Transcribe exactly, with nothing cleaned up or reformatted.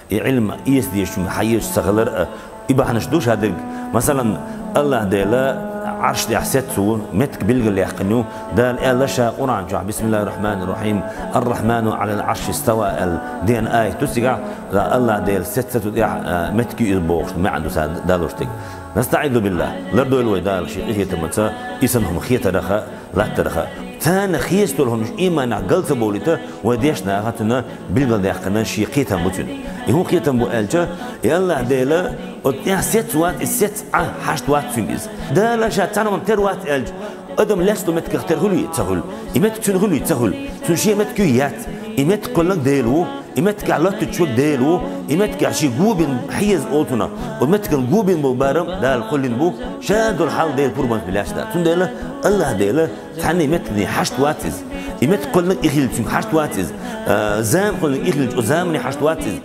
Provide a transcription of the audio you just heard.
И Ӏилма эца дезачунга хьаэцаш ца хилар а, и бахьанаш ду шадерг. Масала, АллахӀ Дела Ӏарш тӀа сецца ву, меттиг билгалъяьккхина ю. Дала аьлла ша Къуръан чу: «بسم الله الرحمن الرحيم، الرحمن على العرش استوى», аьлла, дена аят ду цигахь, АллахӀ Дела сецца цу тӀа, а, меттиг ю иза бохуш, маьӀна ду цу Далла стаг. نستعيذ بالله, лардойла вай Дала шен къинхетамца, и санна хӀума хетарах, латтарах. Царна хеста долу хӀуманаш иманах гал ца бовлийта, вай дешнача наха цунна билгалдаьккхина шен кхетам бу цуьнан. И хӀун кхетам бу аьлча, и АллахӀ Дела оцу тӀехь сецца вац, и сецца Ӏа хьашт вац цуьнга иза. Дала ша цхьана хӀуманна тера вац аьлча, адам лаьцна меттигах тера хуьлий, ца хуьлу? И меттиг цуьнан хуьлий, ца хуьлу? Цуьнан шен меттиг юй, яц. И меттиг кхоьллинарг Дела ву, и меттигехь лоттуьйтуш верг Дела ву, и меттигехь шен го бина хьеза олу цунах. Оцу меттиган го бина болу барам Дала кхоьллина бу, ша долу хьал Дела пурбанца бина лаьцна. Цундела АллахӀ Дела цхьанна и меттигна хьашт вац иза. И меттиг кхоьллинарг и хилча цуьнга хьашт вац иза. А, зама кхоьллинарг и хилча, оцу замане хьашт вац иза.